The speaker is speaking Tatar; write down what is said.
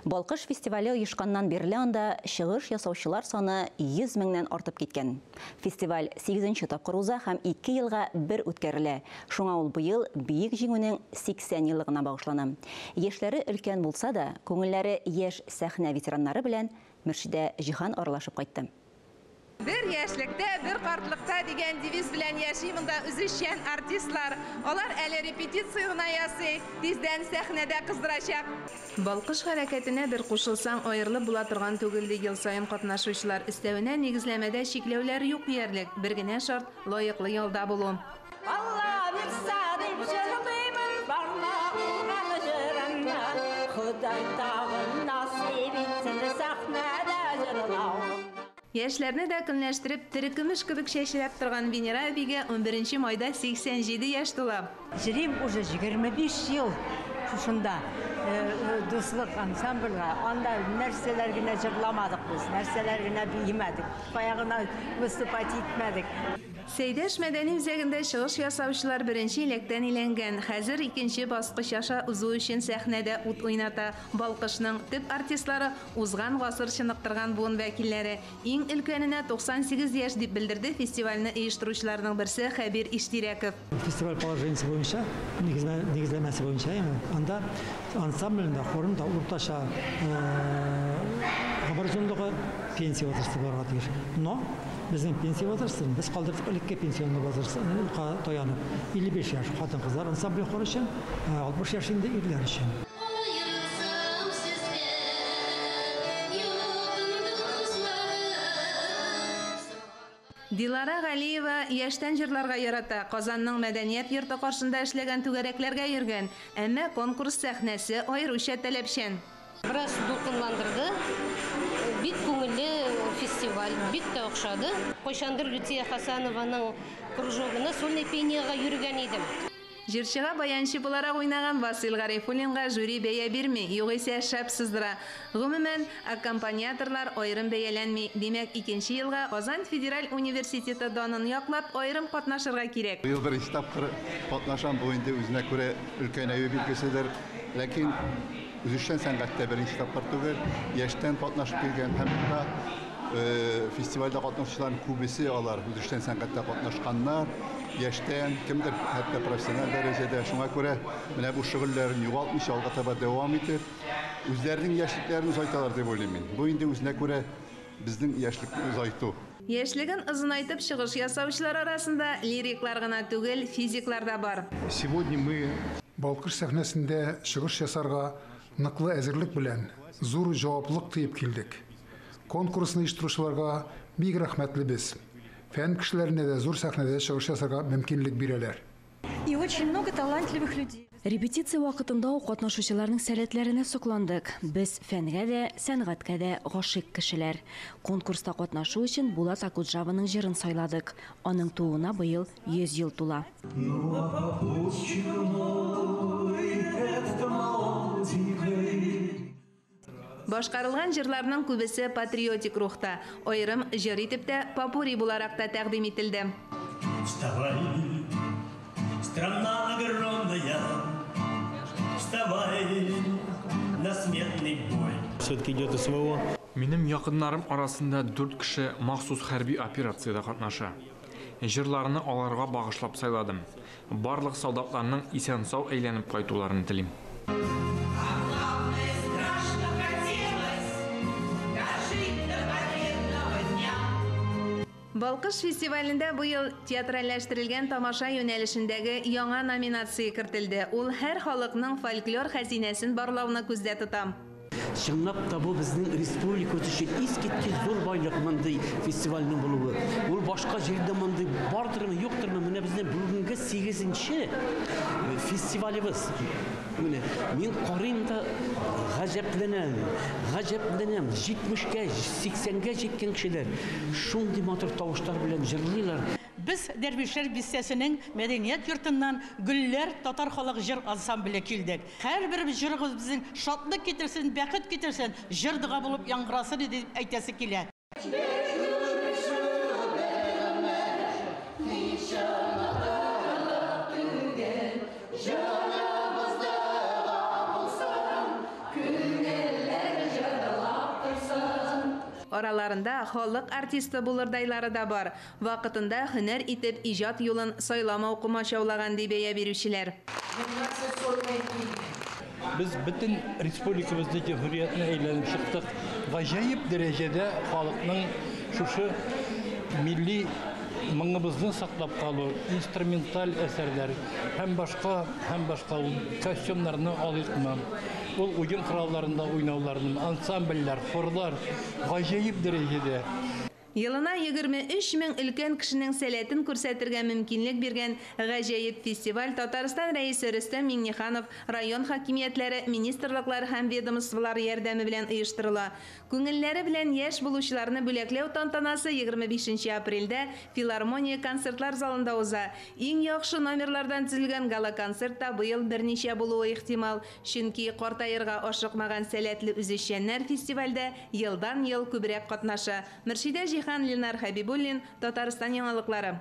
Балкыш фестивале оешканнан бирле анда чыгыш ясаучылар саны 100 меңнән артып киткән. Фестиваль 8нче тапкыр уза һәм 2 елга бер үткәрелә. Шуңа ул быел Бөек Җиңүнең 80 еллыгына багышлана. Яшьләре өлкән булса да, күңелләре яшь сәхнә ветераннары белән Мөршидә Җиһан аралашып кайтты. Бер яшьлектә, бер картлыкта дигән девиз белән яши монда үзешчән артистлар. Алар әле репетиция гына ясый, тиздән сәхнәдә кыздырачак. Балкыш хәрәкәтенә бер кушылсаң, аерылып була торган түгел, ди ел саен катнашучылар. Өстәвенә, нигезләмәдә чикләүләр юк диярлек. Бер генә шарт, лаеклы ялда булу. Алла бирсә дип җырлыймын, бармак булган җырымны. Ходай тагын насыйп итсен сәхнәдә җырлавымны. Яшьләрне дә көнләштереп, терекөмеш кебек чәчрәп торган Венера әбигә 11 майда 87 яшь тула. Җөрим уже 25 ел шушында Дуслык ансамбльгә. Анда нәрсәләр генә җырламадык без, нәрсәләр генә биемәдек, кая гына выступать итмәдек. Сәйдәш мәдәни үзәгендә чыгыш ясаучылар беренче иләктән иләнгән, хәзер икенче баскыч аша узу өчен сәхнәдә ут уйната. Балкышның төп артистлары, узган гасыр чыныктырган буын вәкилләре. Иң өлкәненә 98 яшь, дип белдерде фестивальне оештыручыларның берсе Хәбир Иштирәков. Фестиваль положениесе буенча, нигезләмәсе буенча, анда ансамблендә, хорында уртача гомер озынлыгы пенсия возрасты булырга тиеш. Но безнең пенсия возрастын без калдырдык элекке пенсионный возрастка таянып. 55 яшь хатын-кызлар ансамбле хор өчен, 60 яшь инде ирләр өчен. Дилара Галиева яшьтән җырларга ярата. Казанның мәдәният йорты каршында эшләгән түгәрәкләргә йөргән. Әмма конкурс сәхнәсе аеруча таләпчән. Бераз дулкынландырды. Бик күңелле фестиваль, бик тә охшады. Кайчандыр Лютия Хасанованың кружогына сольный пениега йөргән идем. Җырчыга баянчы буларак уйнаган Васил Гарифуллинга жюри бәя бирми, югыйсә шәп сыздыра. Гомумән, аккомпаниаторлар аерым бәяләнми. Димәк, икенче елга Казан федераль университеты данын яклап, аерым катнашырга кирәк. Быел беренче тапкыр катнашам, бу инде үзенә күрә өлкәнәю билгеседер. Ләкин үзешчән сәнгатьтә беренче тапкыр түгел, яшьтән катнашып килгән һәм монда фестивальдә катнашучыларның күбесе алар үзешчән сәнгатьтә катнашканнар, яшьтән, кемдер хәтта профессиональ дәрәҗәдә. Шуңа күрә менә бу шөгыльләрен югалтмыйча алга таба дәвам итеп, үзләренең яшьлекләрен озайталар дип уйлыйм мин. Бу инде үзенә күрә безнең яшьлекне озайту. Яшьлеген озынайтып чыгыш ясаучылар арасында лириклар гына түгел, физиклар да бар. Сегодня мы Балкыш сәхнәсендә чыгыш ясарга ныклы әзерлек белән, зур җаваплылык тоеп килдек. Конкурсны оештыручыларга бик рәхмәтлебез. Фән кешеләренә дә зур сәхнәдә чыгыш ясарга мөмкинлек бирәләр. И очень много талантливых людей. Репетиция вакытында ук катнашучыларның сәләтләренә сокландык. Без фәнгә дә, сәнгатькә дә гашыйк кешеләр. Конкурста катнашу өчен Булат Акуджаваның җырын сайладык. Аның тууына быел 100 ел тула. Ну а попутчик мой, этот молоденький. Башкарылган җырларның күбесе патриотик рухта. Аерым җыр итеп тә, попурри буларак та тәкъдим ителде. Вставай, страна огромная, вставай на смертный бой. Все-таки идет СВО. Минем якыннарым арасында 4 кеше махсус хәрби операциядә катнаша. Җырларны аларга багышлап сайладым. Барлык солдатларның исән-сау әйләнеп кайтуларын телим. Балкыш фестивалендә быел театральләштерелгән тамаша юнәлешендәге яңа номинация кертелде. Ул һәр халыкның фольклор хәзинәсен барлауны күздә тота. Чынлап та бу безнең республика өчен искиткеч зур байлык мондый фестивальнең булуы. Ул башка җирдә мондый бардырмы, юктырмы? Менә безнең бүгенге 8нче фестивалебез. Менә мин карыйм да гаҗәпләнәм, гаҗәпләнәм. 70-кә, 80-гә җиткән кешеләр шундый матур тавышлар белән җырлыйлар. Без Дәрвишләр бистәсенең мәдәният йортыннан Гөлләр татар халык җыр ансамбле килдек. Һәрбер җырыгыз безнең шатлык китерсен, бәхет китерсен, җыр дога булып яңгырасын иде дип әйтәсе килә. Араларында халык артисты булырдайлары да бар. Вакытында һөнәр итеп иҗат юлын сайламау комачаулаган ди бәя бирүчеләр. Без бөтен республикабызны, җөмһүриятне әйләнеп чыктык. Гаҗәеп дәрәҗәдә халыкның шушы милли моңыбызны саклап калу, инструменталь әсәрләр һәм башка, һәм башка ул костюмнарны алыйкмы, ул уен коралларында уйнауларны, ансамбльләр, хорлар гаҗәеп дәрәҗәдә. Елына 23 мең өлкән кешенең сәләтен күрсәтергә мөмкинлек биргән гаҗәеп фестиваль Татарстан Рәисе Рөстәм Миңнеханов, район хакимиятләре, министрлыклар һәм ведомстволар ярдәме белән оештырыла. Күңелләре белән яшь булучыларны бүләкләү тантанасы 25 апрельдә Филармония концертлар залында уза. Иң яхшы номерлардан төзелгән гала-концерт та быел берничә булуы ихтимал. Чөнки картаерга ашыкмаган сәләтле үзешчәннәр фестивальдә елдан-ел күбрәк катнаша. Мөршидә Җиһан, Ленар Хәбибуллин, Татарстан яңалыклары.